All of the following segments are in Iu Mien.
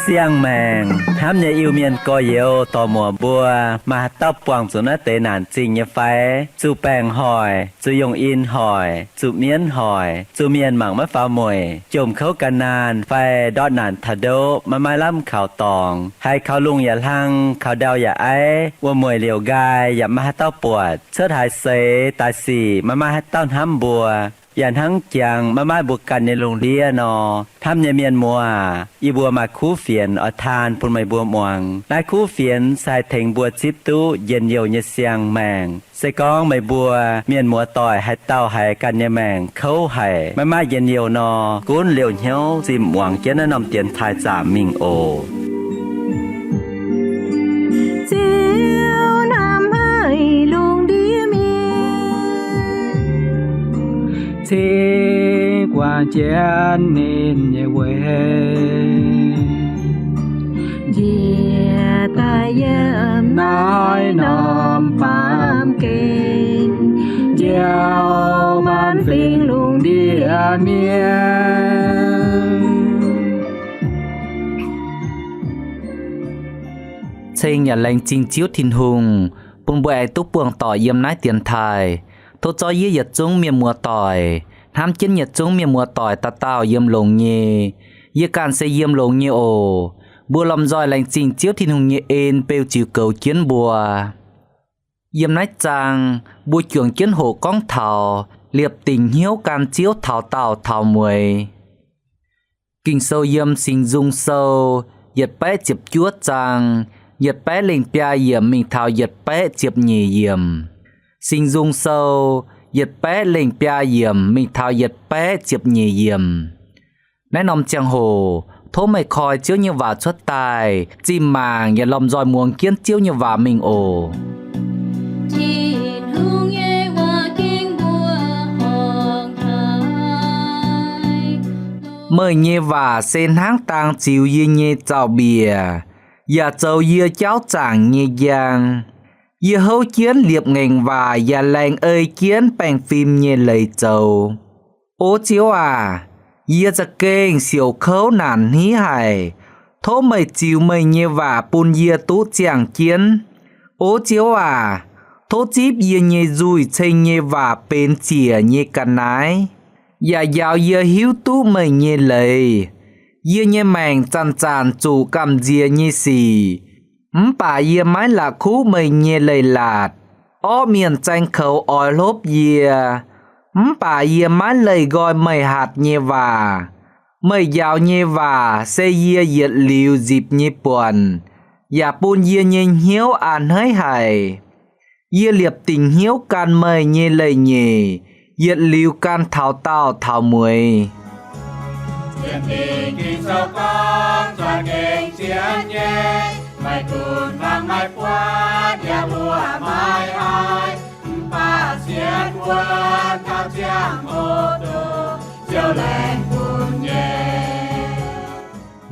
Siang-maengc hnamv nyei Iu-Mienh gorx-youz dorc-muoc mbuo, maaih haaix dauh buangh zuqc naaiv deix naanc zingh nyei fai? Zuqc baengc hoic, zuqc yungh in hoic, zuqc mienv hoic, zuqc mienh mangc maiv faaux mueic, jomc kouv gan naanh fai ndortv naanc taux ndoqv maiv maaih lamh kaux dorngx, haiz kaux lungh yaac hlang, kaux ndau yaac aiv, wuom-mueic liouc nqaai yaac maiv maaih haaix dauh buatc, cuotv haaix seix daaih sic maiv maaih haaix dauh hnamv mbuo, yaac hnangv jangx maiv maaih mbuo ganh nyei lungh ndiev nor, hnamv nyei mienh muoz, yie mbuo maaih kuv fienx oix taan bun meih mbuo muangx. Naaiv kuv fienx se haih tengx mbuo zipv duqv njien-youh nyei siang-maengc. Se gorngv meih mbuo mienh muoz-doic haaix dauh haiz ganh nyei maengc kouv haic, maiv maaih njien-youh nor, gunv liouh hnyouv zinh muangx jienv naaiv norm dienx taaih zaamc mingh oc. Ziouv hnamv haic lungh ndiev mienh, cingx guangc jienv ninh nyei weic, njiec daaih yiem naaiv norm baamh gen, njoux maanc fingx lungh ndiev mienh. Ceng yaac laengz zingh Ziouv Tin-Hungh bun mbuo aengx duqv buangh doic yiem naaiv dienx taaih. Tov zorqv yie yietc zungv mienh muoz-doic, hnamv jienv yietc zungv mienh muoz-doic dauh dauh yiem longx nyei. Yie ganh se yiem longx nyei oc. Mbuo lomh nzoih laengz zingh Ziouv Tin-Hungh nyei en beu ziux goux jienv mbuo. Yiem naaiv zaang, mbuo juangc jienv hoqc gorngv taux liepc dingc hnyouv gan Ziouv taux daauh taux mueiz. Ging-Sou yiem Singx Nzung Sou yietc baeqv ziepc juov zaang, yietc baeqv lengh biaa yiemc mingh taux yietc baeqv ziepc nyeic yiemc. Singx Nzung Sou yietc baeqv lengh biaa yiemc mingh taux yietc baeqv ziepc nyeic yiemc. Naaiv norm ziangh hoc, tov meih koi Ziouv nyei waac cuotv daaih, zinh mangc yaac lomh nzoih muangx jienv Ziouv nyei waac mingh oc. Tin-Hungh nyei waac gengh mbuox horngh haic. Meih nyei waac se hnangv dang ziux yie nyei zaux-mbiec, yaac zoux yie jauv zaangc nyei njang. Yie houv jienv liepc ngaengc waac yaac laengz ei jienv baengh fim nyei leiz zoux. O Ziouv aac, yie za'gengh siouc kouv naanc hniev haic. Tov meih ziux meih nyei waac bun yie duqv ziangh jienv. O Ziouv aac, tov zipv yie nyei nzuih ceng nyei waac benx ziec nyei ga'naaiv, yaac njaaux yie hiuv duqv meih nyei leiz. Yie nyei maengc zanc-zanc zuqc gamh nziex nyei sic, mv baac yie maiv la'kuqv meih nyei leiz-latc. Orqv mienh zaeng koux oix hlopv yie, mv baac yie maiv leih nqoi meih hatc nyei waac. Meih njaaux nyei waac se yie yietc liuz nzipc nyei buonc, yaac bun yie nyei hnyouv a'hneiv haic. Yie liepc dingc hnyouv gan meih nyei leiz-nyeic, yietc liuz gan taux daauh taux mueiz.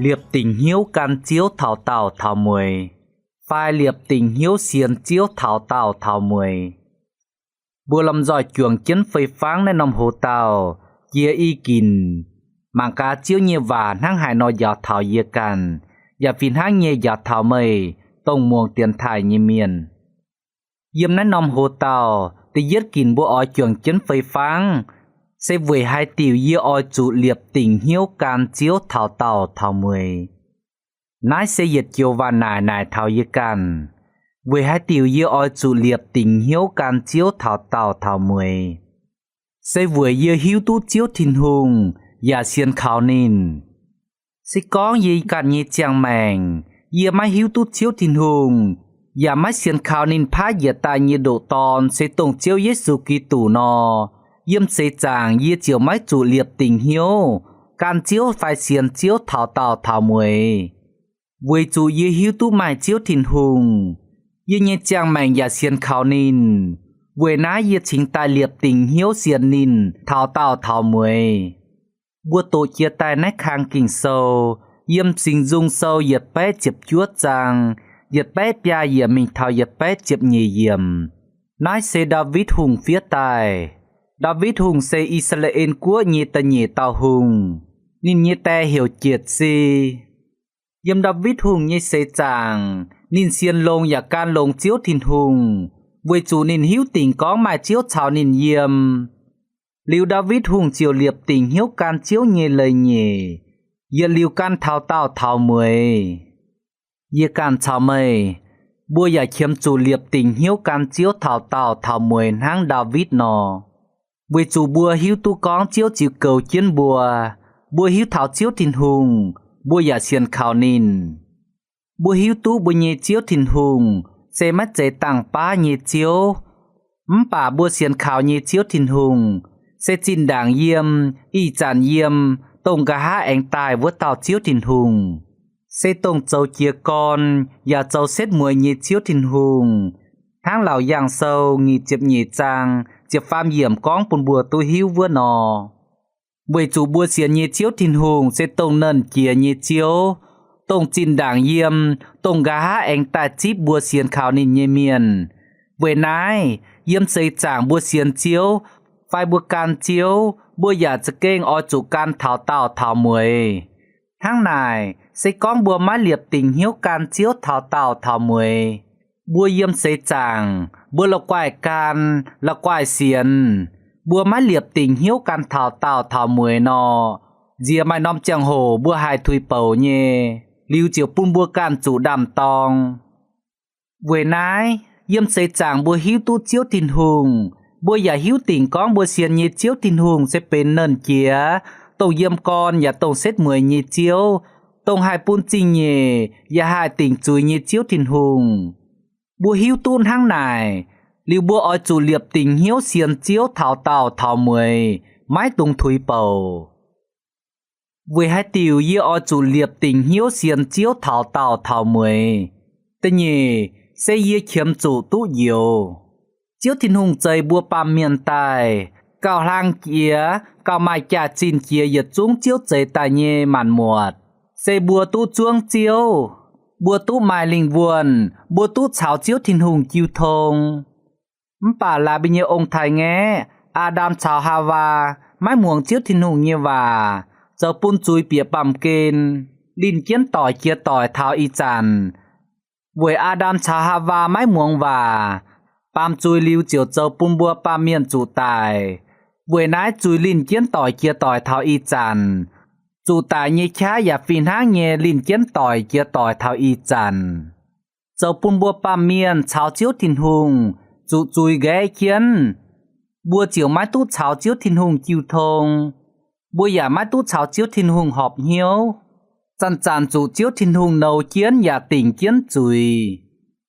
Liepc dingc hnyouv gan Ziouv taux daauh taux mueiz, fai liepc dingc hnyouv sienx Ziouv taux daauh taux mueiz. Mbuo lomh nzoih juangc jienv fei fangv naaiv norm hoc-dauh, jiex i ginc, mangc gaax Ziouv nyei waac hnangv haaix nor njaaux taux yie ganh, yaac fih hnangv nyei njaaux taux meih dongh muangx dienx taaih nyei mienh. Yiem naaiv norm hoc-dauh, da'yietv ginc mbuo oix juangc jienv fei fangv, se weic haaix diuc yie oix zuqc liepc dingc hnyouv gan Ziouv taux daauh taux mueiz. Naaiv se yietc joux waac naaic naaic taux yie ganh, weic haaix diuc yie oix zuqc liepc dingc hnyouv gan Ziouv taux daauh taux mueiz. Se weic yie hiuv duqv Ziouv Tin-Hungh yaac sienx kaux ninh. Se gorngv yie ganh nyei ziangh maengc, yie maiv hiuv duqv Ziouv Tin-Hungh, yaac maiv sienx kaux ninh paaiv njiec daaih nyei ndoqc Dorn, se dongh Ziouv Yesu Giduc nor, yiem seix zaangc yie ziouc maiv zuqc liepc dingc hnyouv gan Ziouv fai sienx Ziouv taux daauh taux mueiz. Weic zuqc yie hiuv duqv maaih Ziouv Tin-Hungh, yie nyei ziangh maengc yaac sienx kaux ninh. Weic naaiv yie cingx daaih liepc dingc hnyouv sienx ninh taux daauh taux mueiz. Mbuo doqc jiex daaih naaiv kang Ging-Sou, yiem Singx Nzung Sou yietc baeqv ziepc juov zaang, yietc baeqv biaa yiemc mingh taux yietc baeqv ziepc nyeic yiemc. Naaiv se Ndaawitv Hungh fiev daaih. Ndaawitv Hungh se I^saa^laa^en Guoqv nyei da'nyeic dauh hungh. Ninh nyei die heuc Jietc Si. Yiem Ndaawitv Hungh nyei seix zaangc, ninh sienx longx yaac gan longx Ziouv Tin-Hungh, weic zuqc ninh hiuv dingc gorngv maaih Ziouv caux ninh yiem. Liuz Ndaawitv Hungh ziouc liepc dingc hnyouv gan Ziouv nyei leiz-nyeic, yietc liuz gan taux daauh taux mueiz. Yie ganh caux meih, mbuo yaac qiemx zuqc liepc dingc hnyouv gan Ziouv taux daauh taux mueiz hnangv Ndaawitv nor, weic zuqc mbuo hiuv duqv gorngv Ziouv ziux goux jienv mbuo. Mbuo hiuv taux Ziouv Tin-Hungh, mbuo yaac sienx kaux ninh. Mbuo hiuv duqv mbuo nyei Ziouv Tin-Hungh se maiv zeiz dangh baav nyei Ziouv, mv baac mbuo sienx kaux nyei Ziouv Tin-Hungh se zinh ndaangc yiem, ih zanc yiem, dongh nqa'haav aengx daaih wuov dauh Ziouv Tin-Hungh, se dongh zoux jiez gorn yaac zoux setv mueiz nyei Ziouv Tin-Hungh, hnangv Laauc Yaangh Sou nyic ziepc nyeic zaang ziepc faam yiemc gorngv bun mbuo duqv hiuv wuov nor. Weic zuqc mbuo sienx nyei Ziouv Tin-Hungh se dongh Nernh Jiex nyei Ziouv, dongh zinh ndaangc yiem, dongh nqa'haav aengx daaih zipv mbuo sienx kaux ninh nyei mienh. Weic naaiv, yiem seix zaangc mbuo sienx Ziouv fai mbuo gan Ziouv, mbuo yaac za'gengh oix zuqc gan taux daauh taux mueiz. Hnangv naaic, se gorngv mbuo maiv liepc dingc hnyouv gan Ziouv taux daauh taux mueiz, mbuo yiem seix zaangc mbuo la'guaih gan, la'guaih sienx, mbuo maiv liepc dingc hnyouv gan taux daauh taux mueiz nor, nziex maaih norm ziangh hoc mbuo haih tuix bouc nyei, liuz ziouc bun mbuo ganh zuqc ndaam-dorng. Weic naaiv, yiem seix zaangc mbuo hiuv duqv Ziouv Tin-Hungh, mbuo yaac hiuv dingc gorngv mbuo sienx nyei Ziouv Tin-Hungh se benx Nernh Jiex, dongh yiem gorn yaac dongh setv mueiz nyei Ziouv, dongh haih bun zingh nyeic yaac haih dingc zuiz nyei Ziouv Tin-Hungh. Mbuo hiuv duqv hnangv naaic, liuz mbuo oix zuqc liepc dingc hnyouv sienx Ziouv taux daauh taux mueiz, maiv dungx tuix bouc. Weic haaix diuc yie oix zuqc liepc dingc hnyouv sienx Ziouv taux daauh taux mueiz? Da'nyeic, se yie qiemx zuqc duqv njoux. Ziouv Tin-Hungh zeix mbuo baamh mienh daaih, gauh hlang jiex, gauh maaih jaax-zinh jiex yietc zungv Ziouv zeix daaih nyei maanc muotc, se mbuo duqv zuangv Ziouv, mbuo duqv maaih lingh wuonh, mbuo duqv caux Ziouv Tin-Hungh jiu tong. Mv baac laaix mbuo nyei ong-taaix-ngaeqv, Aa^ndam caux Haawaa, maiv muangx Ziouv Tin-Hungh nyei waac, zoux bun zuiz bieqc baamh gen, linh jienv doic jiex doic taux ih zanc. Weic Aa^ndam caux Haawaa maiv muangx waac, baamz zuiz liuz ziouc zoux bun mbuo baamh mienh zuqc daic. Weic naaiv zuiz linh jienv doic jiex doic taux ih zanc. Zuqc daic nyei qaqv yaac fih hnangv nyei linh jienv doic jiex doic taux ih zanc. Zoux bun mbuo baamh mienh caux Ziouv Tin-Hungh zuqc zuiz nqaeqv jienv, mbuo ziouc maiv duqv caux Ziouv Tin-Hungh jiu tong. Mbuo yaac maiv duqv caux Ziouv Tin-Hungh horpc hnyouv. Zanc-zanc zuqc Ziouv Tin-Hungh nouz jienv yaac dingc jienv zuiz.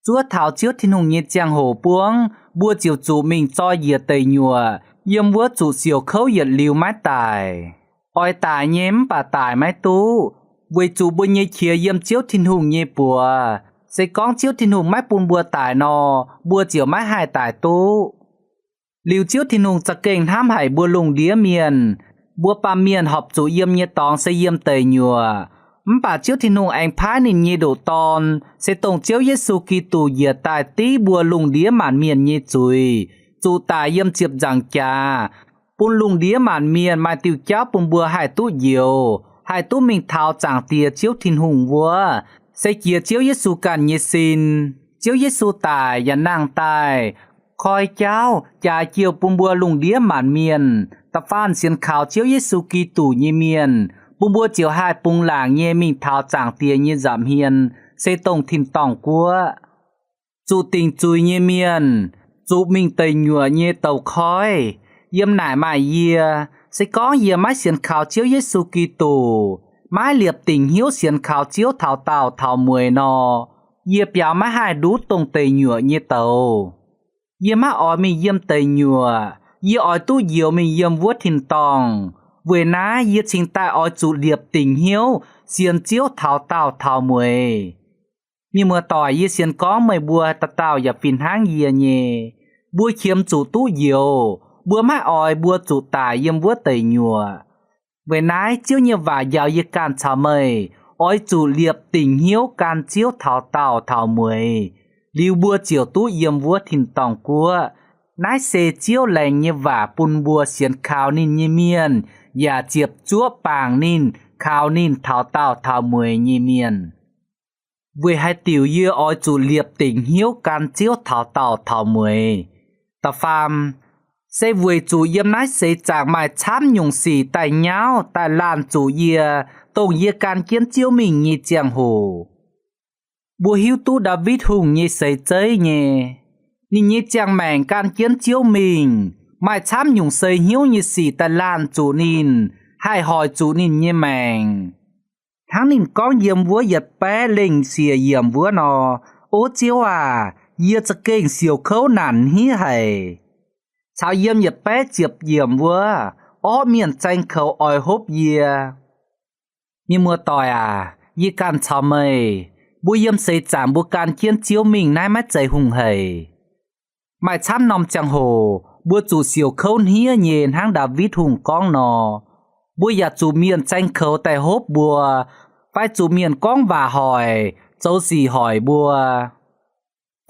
Zuov taux Ziouv Tin-Hungh nyei ziangh hoc buangv, mbuo ziouc zuqc mingh zoi njiec deic nyuoqc, yiem wuov zuqc siouc kouv yietc liuz maiv daic. Oix daic nyei mv baac daic maiv duqv, weic zuqc mbuo nyei qiex yiem Ziouv Tin-Hungh nyei buoz. Se gorngv Ziouv Tin-Hungh maiv bun mbuo daic nor, mbuo ziouc maiv haih daic duqv. Liuz Ziouv Tin-Hungh za'gengh hnamv haic mbuo lungh ndiev mienh. Mbuo baamh mienh horpc zuqc yiem nyei dorngx se yiem deic nyuoqc. Mv baac Ziouv Tin-Hungh aengx paaiv ninh nyei ndoqc Dorn, se dongh Ziouv Yesu Giduc njiec daaih div mbuo lungh ndiev maanc mienh nyei zuiz, zuqc daic yiem ziepc nzaangc jaax, bun lungh ndiev maanc mienh maaih diuh jauv bun mbuo haih duqv njoux, haih duqv mingh taux Zaangc Diex Ziouv Tin-Hungh wuov. Se jiex Ziouv Yesu ganh nyei sin. Ziouv Yesu daic yaac nangh daaih, koi jauv jaaix jouh bun mbuo lungh ndiev maanc mienh, da'faanh sienx kaux Ziouv Yesu Giduc nyei mienh, bun mbuo ziouc haih bungx laangc nyei mingh taux Zaangc Diex nyei nza'hmien, se dongh tin-dorngh guoqv. Zuqc dingc zuiz nyei mienh, zuqc mingh deic nyuoqc nyei douz-koiv, yiem naaic maaih yie. Se gorngv yie maiv sienx kaux Ziouv Yesu Giduc, maiv liepc dingc hnyouv sienx kaux Ziouv taux daauh taux mueiz nor, yie biaux maiv haih ndutv dongh deic nyuoqc nyei douz. Yie maiv oix mingh yiem deic nyuoqc. Yie oix duqv njoux mingh yiem wuov tin-dorngh. Weic naaiv yie cingx daaih oix zuqc liepc dingc hnyouv sienx Ziouv taux daauh taux mueiz. Mienh muoz-doic, yie sienx gorngv meih mbuo dauh dauh yaac fih hnangv yie nyei. Mbuo qiemx zuqc duqv njoux. Mbuo maiv oix mbuo zuqc daic yiem wuov deic nyuoqc. Weic naaiv Ziouv nyei waac njaaux yie ganh caux meih, Oix zuqc liepc dingc hnyouv gan Ziouv taux daauh taux mueiz, liuz mbuo ziouc duqv yiem wuov tin-dorngh guoqv. Naaiv se Ziouv laengz nyei waac bun mbuo sienx kaux ninh nyei mienh yaac ziepc zuoqv bangc ninh, kaux ninh taux daauh taux mueiz nyei mienh. Weic haaix diuc yie oix zuqc liepc dingc hnyouv gan Ziouv taux daauh taux mueiz? Da'faam, se weic zuqc yiem naaiv seix zaangc maaih camv nyungc sic daaih nyauv daaih laanh zuqc yie, dongh yie gan jienv Ziouv mingh nyei ziangh hoc. Mbuo hiuv duqv Ndaawitv Hungh nyei seix zeiv nyei. Ninh nyei ziangh maengc gan jienv Ziouv mingh, maaih camv nyungc sei hnyouv nyei sic daaih laanh zuqc ninh, haih hoic zuqc ninh nyei maengc. Hnangv ninh gorngv yiem wuov yietc baeqv lengh siec yiemc wuov nor, O Ziouv aac, yie za'gengh siouc kouv naanc hniev haic. Caux yiem yietc baeqv ziepc yiemc wuov, orqv mienh zaeng koux oix hopv yie. Mienh muoz-doic aac, yie ganh caux meih, mbuo yiem seix zaangc mbuo gan jienv Ziouv mingh naaiv maiv zeiz hungh hec. Maaih camv norm ziangh hoc mbuo zuqc siouc kouv hniev nyei hnangv Ndaawitv Hungh gorngv nor. Mbuo yaac zuqc mienh zaeng koux daaih hopv mbuo, fai zuqc mienh gorngv waac hoic, zoux sic hoic mbuo.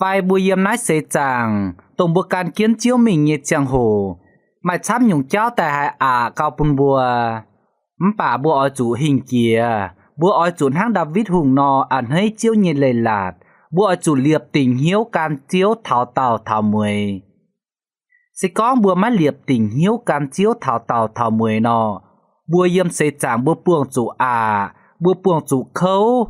Fai mbuo yiem naaiv seix zaangc, dongh mbuo gan jienv Ziouv mingh nyei ziangh hoc, maaih camv nyungc jauv daaih haih aqc gau bun mbuo. Mv baac mbuo oix zuqc hingh jiex, mbuo oix zuqc hnangv Ndaawitv Hungh nor a'hneiv Ziouv nyei leiz-latc. Mbuo oix zuqc liepc dingc hnyouv gan Ziouv taux daauh taux mueiz. Se gorngv mbuo maiv liepc dingc hnyouv gan Ziouv taux daauh taux mueiz nor, mbuo yiem seix zaangc mbuo buangh zuqc aqc, mbuo buangh zuqc kouv,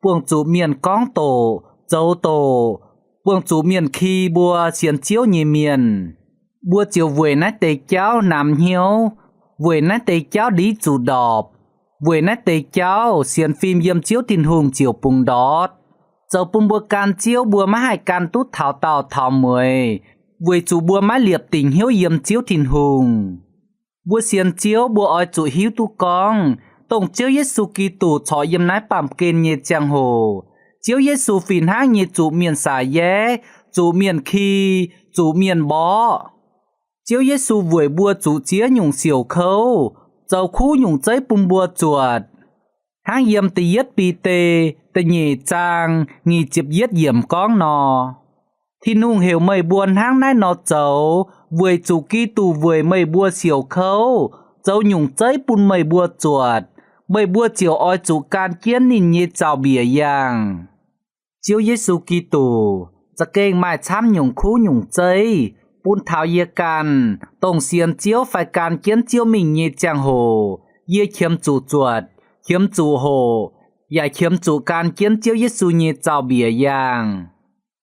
buangh zuqc mienh gorngv doqc, zoux doqc, buangh zuqc mienh ki mbuo sienx Ziouv nyei mienh. Mbuo ziouc weic naaiv deix jauv namx hnyouv, weic naaiv deix jauv ndiv zuqc ndorpc, weic naaiv deix jauv sienx fim yiem Ziouv Tin-Hungh ziouc bungx ndortv, zoux bun mbuo gan Ziouv mbuo maiv haih gan duqv taux daauh taux mueiz, weic zuqc mbuo maiv liepc dingc hnyouv yiem Ziouv Tin-Hungh. Mbuo sienx Ziouv mbuo oix zuqc hiuv duqv gorngv, dongh Ziouv Yesu Giduc corc yiem naaiv baamh gen nyei ziangh hoc, Ziouv Yesu fih hnangv nyei zuqc mienh saax-yaev, zuqc mienh ki, zuqc mienh mborqv. Ziouv Yesu weic mbuo zuqc ziex nyungc siouc kouv, zoux kuv nyungc zeiv bun mbuo zuotc. Hnangv yiem da'yietv Bide da'nyeic zaang nyic ziepc yietv yiemc gorngv nor, Tin-Hungh heuc meih mbuo hnangv naaiv nor zoux weic zuqc Giduc weic meih mbuo siouc kouv, zoux nyungc zeiv bun meih mbuo zuotc. Meih mbuo ziouc oix zuqc gan jienv ninh nyei zaux-mbiec yangh. Ziouv Yesu Giduc za'gengh maaih camv nyungc kuv nyungc zeiv bun taux yie ganh, dongh sienx Ziouv fai gan jienv Ziouv mingh nyei ziangh hoc, yie qiemx zuqc zuotc, qiemx zuqc hoqc, yaac qiemx zuqc gan jienv Ziouv Yesu nyei zaux-mbiec yangh.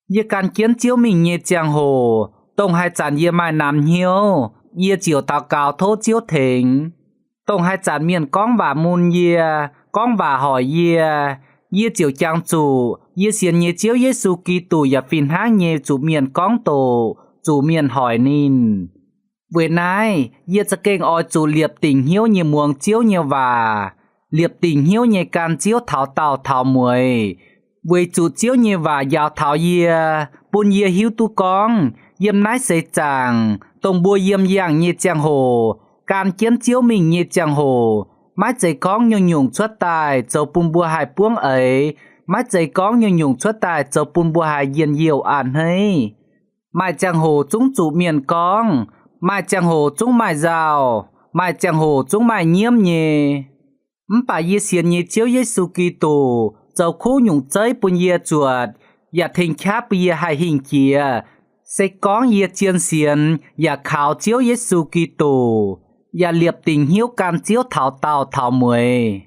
Yie gan jienv Ziouv mingh nyei ziangh hoc, dongh haaix zanc yie maaih namx hnyouv, yie ziouc daux gaux tov Ziouv tengx. Dongh haaix zanc mienh gorngv waac mun yie, gorngv waac hoic yie, yie ziouc jangx zuqc yie sienx nyei Ziouv Yesu Giduc yaac fih hnangv nyei zuqc mienh gorngv doqc, zuqc mienh hoic ninh. Weic naaiv, yie za'gengh oix zuqc liepc dingc hnyouv nyei muangx Ziouv nyei waac, liepc dingc hnyouv nyei gan Ziouv taux daauh taux mueiz, weic zuqc Ziouv nyei waac njaaux taux yie, bun yie hiuv duqv gorngv yiem naaiv seix zaangc, dongh mbuo yiem yangh nyei ziangh hoc, gan jienv Ziouv mingh nyei ziangh hoc, maiv zeiz gorngv nyungc-nyungc cuotv daaih zoux bun mbuo haih buangv eix, maiv zeiz gorngv nyungc-nyungc cuotv daaih zoux bun mbuo haih njien-youh a'hneiv. Maaih ziangh hoc zungv zuqc mienh gorngv, maaih ziangh hoc zungv maaih nzauh, maaih ziangh hoc zungv maaih nyiemv nyei. Mv baac yie sienx nyei Ziouv Yesu Giduc zoux kuv nyungc zeiv bun yie zuotc, yaac tengx qaqv bun yie haih hingh jiex, se gorngv yie zien sienx yaac kaux Ziouv Yesu Giduc, yaac liepc dingc hnyouv gan Ziouv taux daauh taux mueiz.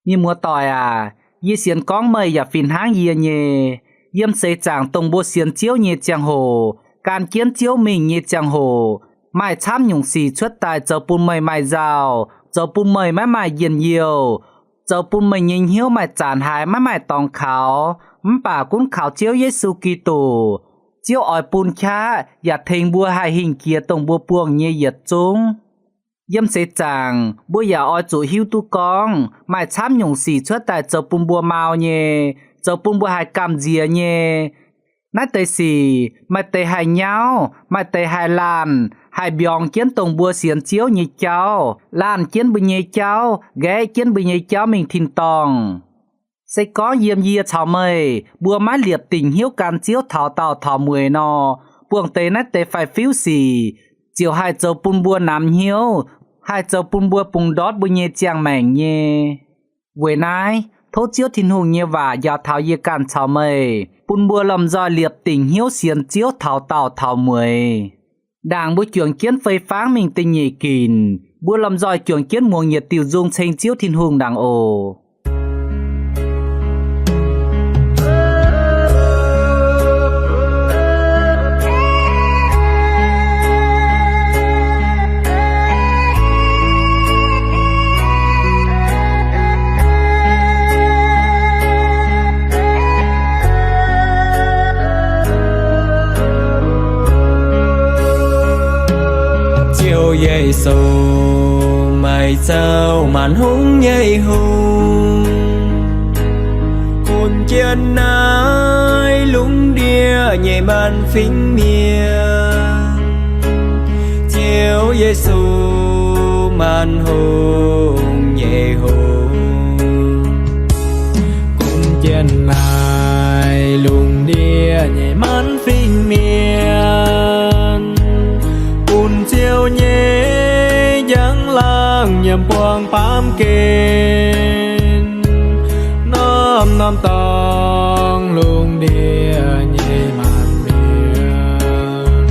Mienh muoz-doic aac, yie sienx gorngv meih yaac fih hnangv yie nyei. Yiem seix zaangc dongh mbuo sienx Ziouv nyei ziangh hoc, gan jienv Ziouv mingh nyei ziangh hoc, maaih camv nyungc sic cuotv daaih zoux bun meih maaih nzauh, zoux bun meih maiv maaih njien-youh, zoux bun meih nyei hnyouv maaih zanc haiz maiv maaih dorngx kaux. Mv baac gunv kaux Ziouv Yesu Giduc, Ziouv oix bun qaqv yaac tengx mbuo haih hingh jiex dongh mbuo buangh nyei yietc zungv. Yiem seix zaangc mbuo yaac oix zuqc hiuv duqv gorngv maaih camv nyungc sic cuotv daaih zoux bun mbuo mau nyei, zoux bun mbuo haih gamh nziex nyei. Naaiv deix sic maaih deix haih nyauv, maaih deix haih laanh, haih mbiorngz jienv dongh mbuo sienx Ziouv nyei jauv, laanh jienv mbuo nyei jauv, nqaeqv jienv mbuo nyei jauv mingh tin-dorngh. Se gorngv yiem yie caux meih mbuo maiv liepc dingc hnyouv gan Ziouv taux daauh taux mueiz nor, buangh deix naaiv deix faix-fiuv sic ziouc haih zoux bun mbuo namx hnyouv, haih zoux bun mbuo bungx ndortv mbuo nyei ziangh maengc nyei. Weic naaiv, tov Ziouv Tin-Hungh nyei waac njaaux taux yie ganh caux meih, bun mbuo lomh nzoih liepc dingc hnyouv sienx Ziouv taux daauh taux mueiz. Ndaangc mbuo juangc jienv fei fangv mingh da'nyeic ginc, mbuo lomh nzoih juangc jienv muangx yietc diuh nzung ceng Ziouv Tin-Hungh ndaangc oc. Ziouv Yesu, meih zoux maanc hungh nyei Hungh, bun jienv naaiv lungh ndiev nyei maanc fingx mienh. Ziouv Yesu, maanc hungh nyei Hungh, bun jienv naaiv lungh ndiev nyei maanc fingx mienh, bun Ziouv nyei njang-laangc nyiemc buangh baamh gen norm-norm dorngx lungh ndiev nyei maanc mienh.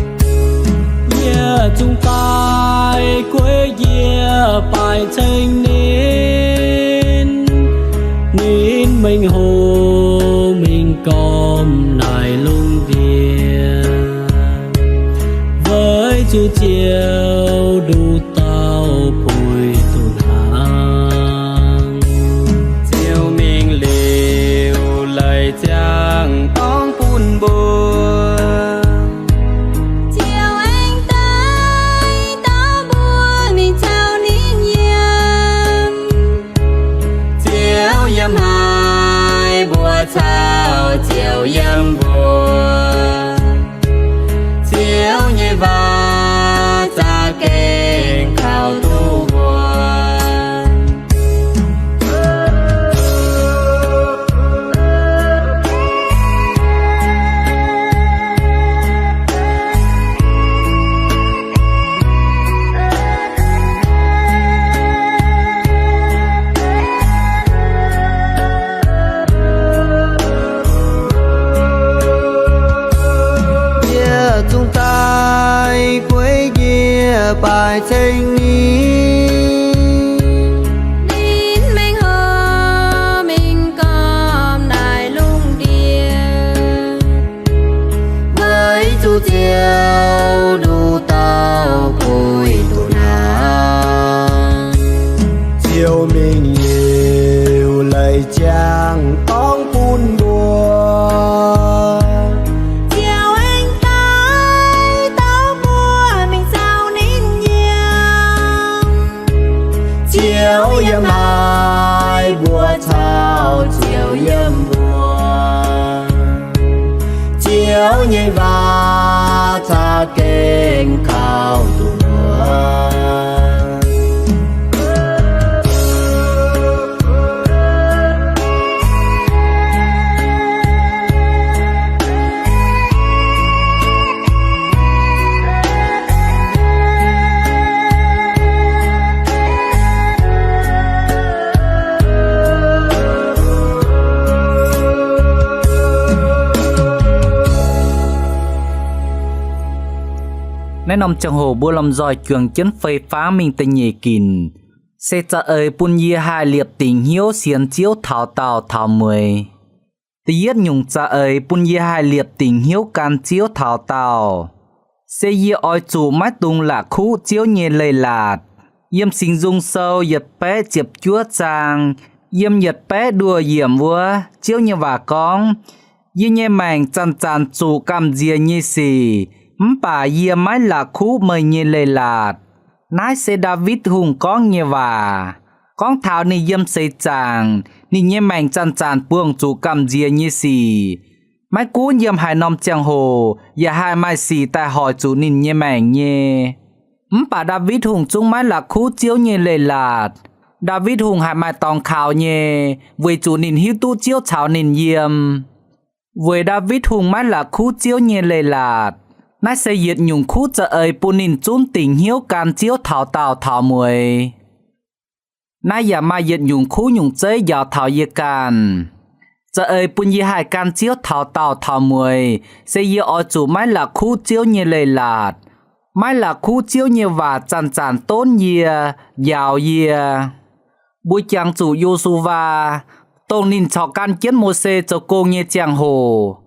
Yie zungv daaih gueiv yie baaic ceng ninh, ninh mengh hoc mingh gormx naaic lungh ndiev, weic zuqc Ziouv nduqc dauh puix duqv hnaangx. Ziouv mingh liuz, laaix ziangh dorngx bun mbuo. Ziouv aengx daaih dorh mbuo mingh caux ninh yiem. Ziouv yiem haaix, mbuo caux Ziouv yiem wuov. Ziouv nyei waac za'gengh kaux duqv wuonx. Yie zungv daaih gueiv yie baaic ceng ninh, ninh mengh hoc mingh gormx naaic lungh ndiev, weic zuqc Ziouv nduqc dauh puix duqv hnaangx. Ziouv mingh liuz, laaix ziangh dorngx bun mbuo. Ziouv aengx daaih dorh mbuo mingh caux ninh yiem. Ziouv yiem haaix, mbuo caux Ziouv yiem wuov. Ziouv nyei waac za'gengh kaux duqv wuonx. Naaiv norm ziangh hoc mbuo lomh nzoih juangc jienv fei fangv mingh da'nyeic ginc, se za'eix bun yie haih liepc dingc hnyouv sienx Ziouv taux daauh taux mueiz. Da'yietv nyungc za'eix bun yie haih liepc dingc hnyouv gan Ziouv taux daauh, se yie oix zuqc maiv dungx la'kuqv Ziouv nyei leiz-latc. Yiem Singx Nzung Sou yietc baeqv ziepc juov zaang, yiem yietc baeqv nduoh yiemc wuov, Ziouv nyei waac gorngv, Yie nyei maengc zanc-zanc zuqc gamh nziex nyei sic, mv baac yie maiv la'kuqv meih nyei leiz-latc. Naaiv se Ndaawitv Hungh gorngv nyei waac, gorngv taux ninh yiem seix zaangc, ninh nyei maengc zanc-zanc buangh zuqc gamh nziex nyei sic. Maiv gunv yiem haaix norm ziangh hoc yaac haih maaih sic daaih hoic zuqc ninh nyei maengc nyei. Mv baac Ndaawitv Hungh zungv maiv la'kuqv Ziouv nyei leiz-latc. Ndaawitv Hungh haiz maaih dorngx kaux nyei, weic zuqc ninh hiuv duqv Ziouv caux ninh yiem. Weic Ndaawitv Hungh maiv la'kuqv Ziouv nyei leiz-latc. Naaiv se yietc nyungc kuv za'eix bun ninh zunv dingc hnyouv gan Ziouv taux daauh taux mueiz. Naaiv yaac maaih yietc nyungc kuv nyungc zeiv njaaux taux yie ganh. Za'eix bun yie haih gan Ziouv taux daauh taux mueiz, se yie oix zuqc maiv la'kuqv Ziouv nyei leiz-latc, maiv la'kuqv Ziouv nyei waac zanc-zanc donv yie, njaaux yie. Mbuo jangx zuqc Yo^su^waa, dongh ninh corc gan jienv Mose zoux gong nyei ziangh hoc,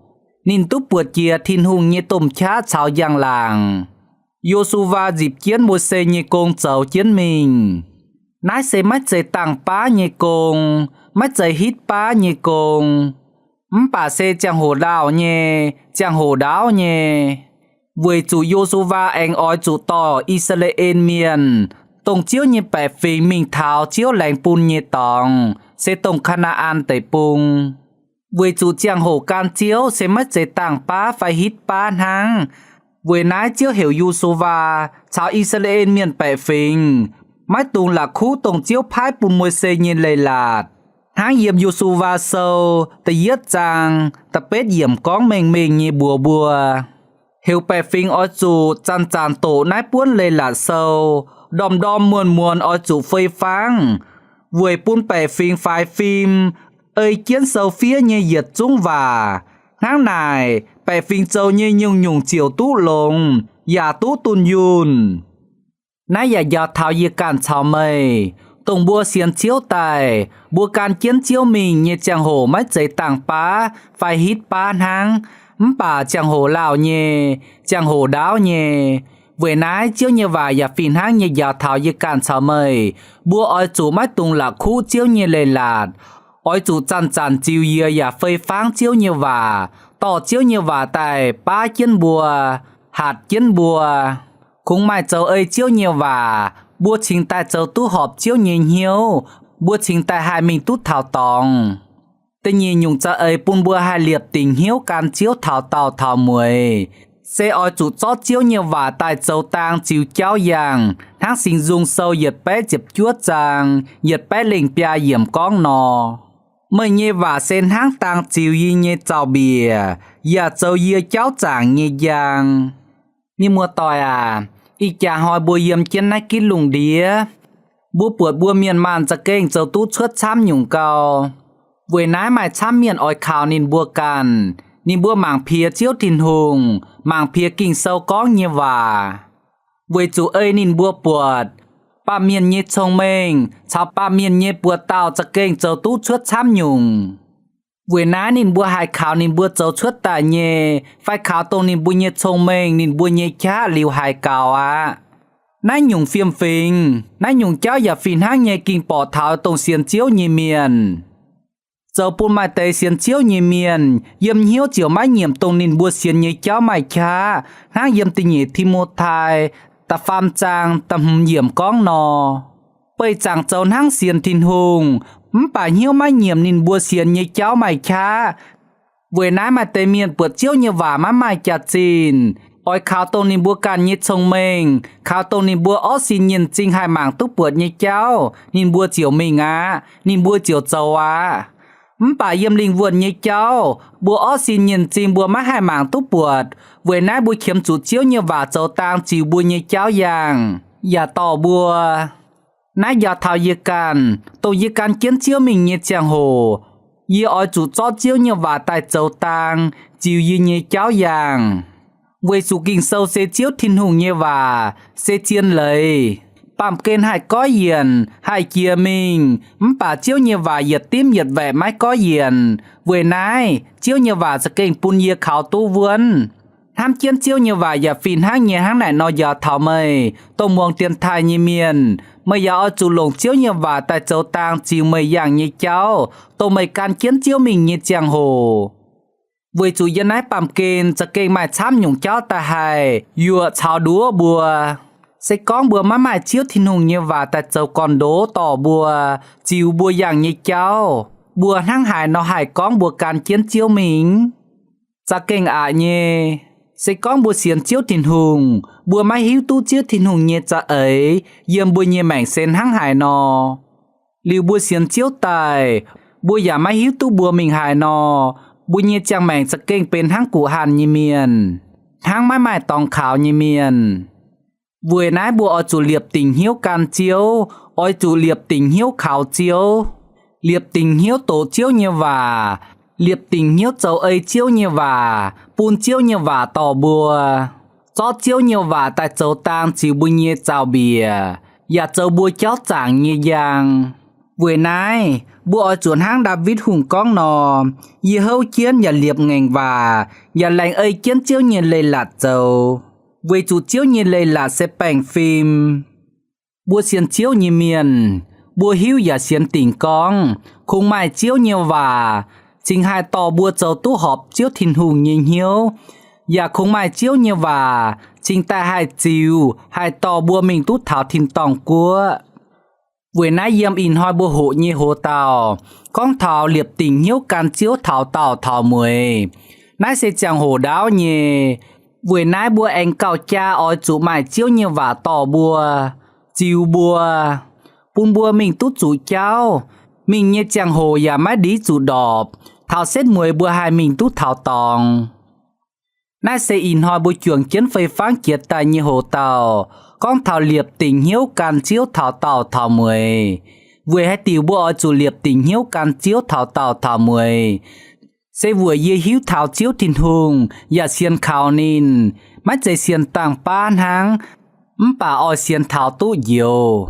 ninh duqv buatc jiex Tin-Hungh nyei domh qaqv caux njang-laangc. Yo^su^waa nzipc jienv Mose nyei gong zoux jienv mingh. Naaiv se maiv zeiz dangh baav nyei gong, maiv zeiz hitv baav nyei gong, mv baac se ziangh hoc lauh nyei, ziangh hoc ndaauv nyei. Weic zuqc Yo^su^waa aengx oix zuqc dorh I^saa^laa^en Mienh, dongh Ziouv nyei baeqc fingx, mingh taux Ziouv laengz bun nyei dorngx, se dongh Kaa^naa^an Deic-Bung. Weic zuqc ziangh hoc gan Ziouv se maiv zeiz dangh baav fai hitv baav hnangv. Weic naaiv Ziouv heuc Yo^su^waa caux I^saa^laa^en Mienh baeqc fingx maiv dungx la'kuqv dongh Ziouv paaiv bun Mose nyei leiz-latc, hnangv yiem Yo^su^waa Sou da'yietv zaang da'betv yiemc gorngv mengh mengh nyei mbuox mbuo, heuc baeqc fingx oix zuqc zanc-zanc doqc naaiv buonv Leiz-Latc Sou, ndorm-ndorm muonz-muonz oix zuqc fei fangv, weic bun baeqc fingx faix fim ei jienv sou fiev nyei yietc zungv waac. Hnangv naaic, baeqc fingx zoux nyei nyungc-nyungc ziouc duqv longx yaac duqv dunh yunh. Naaiv yaac njaaux taux yie ganh caux meih, dongh mbuo sienx Ziouv daaih, mbuo gan jienv Ziouv mingh nyei ziangh hoc maiv zeiz dangh baav fai hitv baav hnangv, mv baac ziangh hoc lauh nyei, ziangh hoc ndaauv nyei. Weic naaiv Ziouv nyei waac yaac fih hnangv nyei njaaux taux yie ganh caux meih, mbuo oix zuqc maiv dungx la'kuqv Ziouv nyei leiz-latc, oix zuqc zanc-zanc ziux yie yaac fei fangv Ziouv nyei waac, dorh Ziouv nyei waac daaih baav jienv mbuo, hatc jienv mbuo. Kungx maaih zoux ei Ziouv nyei waac, mbuo cingx daaih zoux duqv horpc Ziouv nyei hnyouv, mbuo cingx daaih haih mingh duqv taux dorngx. Da'nyeic nyungc za'eix bun mbuo haih liepc dingc hnyouv gan Ziouv taux daauh taux mueiz, se oix zuqc zorqv Ziouv nyei waac daaih zoux dang ziux jauv yangh, hnangv Singx Nzung Sou yietc baeqv ziepc juov zaang yietc baeqv lengh biaa yiemc gorngv nor, Meih nyei waac se hnangv dang ziux yie nyei zaux-mbiec, yaac zoux yie jauv zaangc nyei njang. Mienh muoz-doic aac, ih jaax hnoi mbuo yiem jienv naaiv ginv lungh ndiev, mbuo buatc mbuo mienh maanh za'gengh zoux duqv cuotv camv nyungc gau. Weic naaiv maaih camv mienh oix kaux ninh mbuo ganh, ninh mbuo mangc piex Ziouv Tin-Hungh, mangc piex Ging-Sou gorngv nyei waac, weic zuqc ei ninh mbuo buatc, baamh mienh nyei cong-mengh caux baamh mienh nyei buoz-dauh za'gengh zoux duqv cuotv camv nyungc. Weic naaiv ninh mbuo haih kaux ninh mbuo zoux cuotv daaih nyei fai kaux dongh ninh mbuo nyei cong-mengh, ninh mbuo nyei qaqv liuz haiz gaux aqv. Naaiv nyungc fiem-fingx, naaiv nyungc jauv yaac fih hnangv nyei ging borqc taux dongh sienx Ziouv nyei mienh. Zoux bun maaih deix sienx Ziouv nyei mienh yiem hnyouv ziouc maiv nyiemc dongh ninh mbuo sienx nyei jauv maaih qaqv, hnangv yiem da'nyeic Ti^mo^tai da'faam zaang da'hmz yiemc gorngv nor, Beih zaangc zoux hnangv sienx Tin-Hungh, mv baac hnyouv maiv nyiemc ninh mbuo sienx nyei jauv maaih qaqv. Weic naaiv maaih deix mienh buatc Ziouv nyei waac maiv maaih jaax-zinh, oix kaux dongh ninh mbuo ganh nyei cong-mengh, kaux dongh ninh mbuo orv sin nyienh zingh haih mangc duqv buatc nyei jauv, ninh mbuo ziouc mingh aqv, ninh mbuo ziouc zoux aqv. Mv baac yiem lingh wuonh nyei jauv mbuo orv sin nyienh zingh mbuo maiv haih mangc duqv buatc. Weic naaiv mbuo qiemx zuqc Ziouv nyei waac zoux dang ziux mbuo nyei jauv yangh, yaac dorh mbuo. Naaiv njaaux taux yie ganh, dongh yie gan jienv Ziouv mingh nyei ziangh hoc, yie oix zuqc zorqv Ziouv nyei waac daaih zoux dang ziux yie nyei jauv yangh. Weic zuqc Ging-Sou se Ziouv Tin-Hungh nyei waac, se zien leiz. Baamh gen haih goiv yienc, haih jiex mingh, mv baac Ziouv nyei waac yietc dimv yietc waeqc maiv goiv yienc. Weic naaiv, Ziouv nyei waac za'gengh bun yie kaux duqv wuonv. Hnamv jienv Ziouv nyei waac yaac fih hnangv nyei hnangv naaic nor njaaux taux meih, dongh muangx dienx taaih nyei mienh. Meih yaac oix zuqc longc Ziouv nyei waac daaih zoux dang ziux meih yangh nyei jauv, dongh meih gan jienv Ziouv mingh nyei ziangh hoc. Weic zuqc yiem naaiv baamh gen za'gengh maaih camv nyungc jauv daaih haih yuoqc caux nduov mbuo. Se gorngv mbuo maiv maaih Ziouv Tin-Hungh nyei waac daaih zoux gorn-ndoqv dorh mbuo, ziux mbuo yangh nyei jauv, mbuo hnangv haaix nor haih gorngv mbuo gan jienv Ziouv mingh? Za'gengh aqc nyei. Se gorngv mbuo sienx Ziouv Tin-Hungh, mbuo maiv hiuv duqv Ziouv Tin-Hungh nyei za'eix yiem mbuo nyei maengc se hnangv haaix nor. Liuz mbuo sienx Ziouv daaih, mbuo yaac maiv hiuv duqv mbuo mingh haaix nor. Mbuo nyei ziangh maengc za'gengh benx hnangv guqc hanh nyei mienh, hnangv maiv maaih dorngx kaux nyei mienh. Weic naaiv mbuo oix zuqc liepc dingc hnyouv gan Ziouv, oix zuqc liepc dingc hnyouv kaux Ziouv, liepc dingc hnyouv doqc Ziouv nyei waac, liepc dingc hnyouv zoux ei Ziouv nyei waac, bun Ziouv nyei waac dorh mbuo, zorqv Ziouv nyei waac daaih zoux dang ziux mbuo nyei zaux-mbiec, yaac zoux mbuo jauv zaangc nyei njang. Weic naaiv, mbuo oix zuqc hnangv Ndaawitv Hungh gorngv nor, yie houv jienv yaac liepc ngaengc waac, yaac laengz ei jienv Ziouv nyei leiz-latc zoux, weic zuqc Ziouv nyei leiz-latc se baengh fim. Mbuo sienx Ziouv nyei mienh, mbuo hiuv yaac sienx dingc gorngv kungx maaih Ziouv nyei waac cingx haih dorh mbuo zoux duqv horpc Ziouv Tin-Hungh nyei hnyouv, yaac kungx maaih Ziouv nyei waac cingx daaih haih ziux, haih dorh mbuo mingh duqv taux tin-dorngh guoqv. Weic naaiv yiem ih hnoi mbuo hoqc nyei hoz dauh gorngv taux liepc dingc hnyouv gan Ziouv taux daauh taux mueiz. Naaiv se ziangh hoc ndaauv nyei. Weic naaiv mbuo aengx gauh jaa oix zuqc maaih Ziouv nyei waac dorh mbuo, ziux mbuo, bun mbuo mingh duqv zuqc jauv, mingh nyei ziangh hoc yaac maiv ndiv zuqc ndorpc, taux setv mueiz mbuo haih mingh duqv taux dorngx. Naaiv se ih hnoi mbuo juangc jienv fei-fangv jiex daaih nyei hoz dauh gorngv taux liepc dingc hnyouv gan Ziouv taux daauh taux mueiz. Weic haaix diuc mbuo oix zuqc liepc dingc hnyouv gan Ziouv taux daauh taux mueiz? Se weic yie hiuv taux Ziouv Tin-Hungh yaac sienx kaux ninh, maiv zeiz sienx dangh baav hnangv, mv baac oix sienx taux duqv njoux.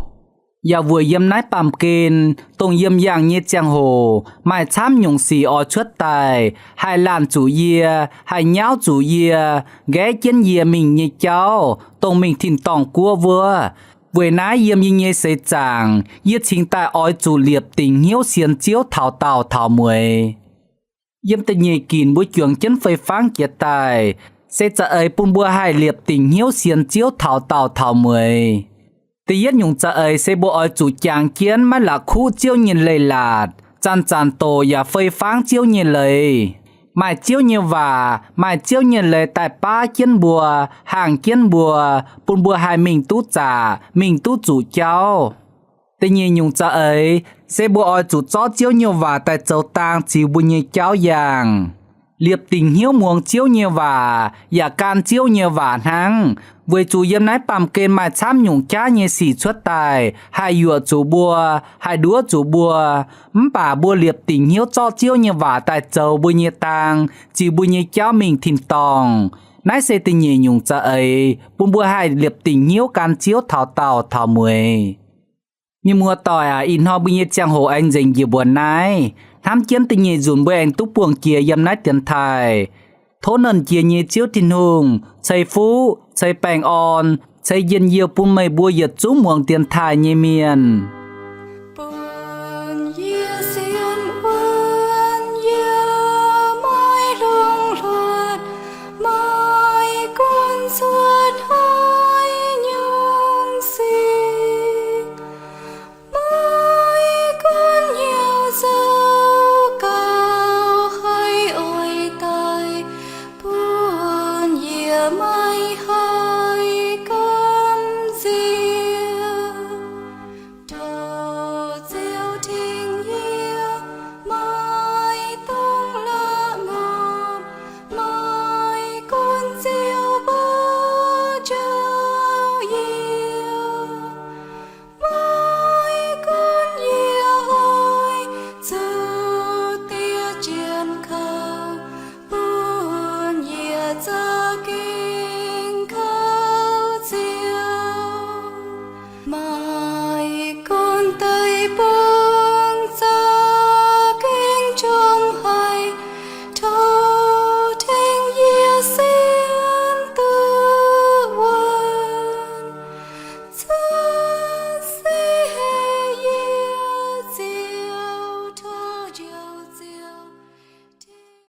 Yaac weic yiem naaiv baamh gen, dongh yiem yangh nyei ziangh hoc maaih camv nyungc sic oix cuotv daaih, haih laanh zuqc yie, haih nyauv zuqc yie, nqaeqv jienv yie mingh nyei jauv, dongh mingh tin-dorngh guoqv wuov. Weic naaiv yiem yie nyei seix zaangc yie cingx daaih oix zuqc liepc dingc hnyouv sienx Ziouv taux daauh taux mueiz. Yiem da'nyeic ginc mbuo juangc jienv fei-fangv jiex daaih, se za'eix bun mbuo haih liepc dingc hnyouv sienx Ziouv taux daauh taux mueiz. Da'yietv nyungc za'eix se mbuo oix zuqc jangx jienv maiv la'kuqv Ziouv nyei leiz-latc, zanc-zanc doqc yaac fei-fangv Ziouv nyei leiz. Maaih Ziouv nyei waac, maaih Ziouv nyei leiz daaih baav jienv mbuo, haangh jienv mbuo, bun mbuo haih mingh duqv zaqc, mingh duqv zuqc jauv. Da'nyeic nyungc za'eix se mbuo oix zuqc zorqv Ziouv nyei waac daaih zoux dang ziux mbuo nyei jauv yangh, liepc dingc hnyouv muangx Ziouv nyei waac yaac gan Ziouv nyei waac hnangv, weic zuqc yiem naaiv baamh gen maaih camv nyungc jaav nyei sic cuotv daaih haih yuoqc zuqc mbuo, haih nduov zuqc mbuo. Mv baac mbuo liepc dingc hnyouv zorqv Ziouv nyei waac daaih zoux mbuo nyei dang, ziux mbuo nyei jauv mingh tin-dorngh. Naaiv se da'nyeic nyungc za'eix bun mbuo haih liepc dingc hnyouv gan Ziouv taux daauh taux mueiz. Mienh muoz-doic aac, ih hnoi mbuo nyei ziangh hoc aengx nzengc njiec mbuo naaiv. Hnamv jienv da'nyeic nzunc mbuo aengx duqv buangh jiex yiem naaiv dienx taaih. Tov Nernh Jiex nyei Ziouv Tin-Hungh ceix fuqv, ceix baengh orn, ceix njien-youh bun meih mbuo yietc zungv muangx dienx taaih nyei mienh.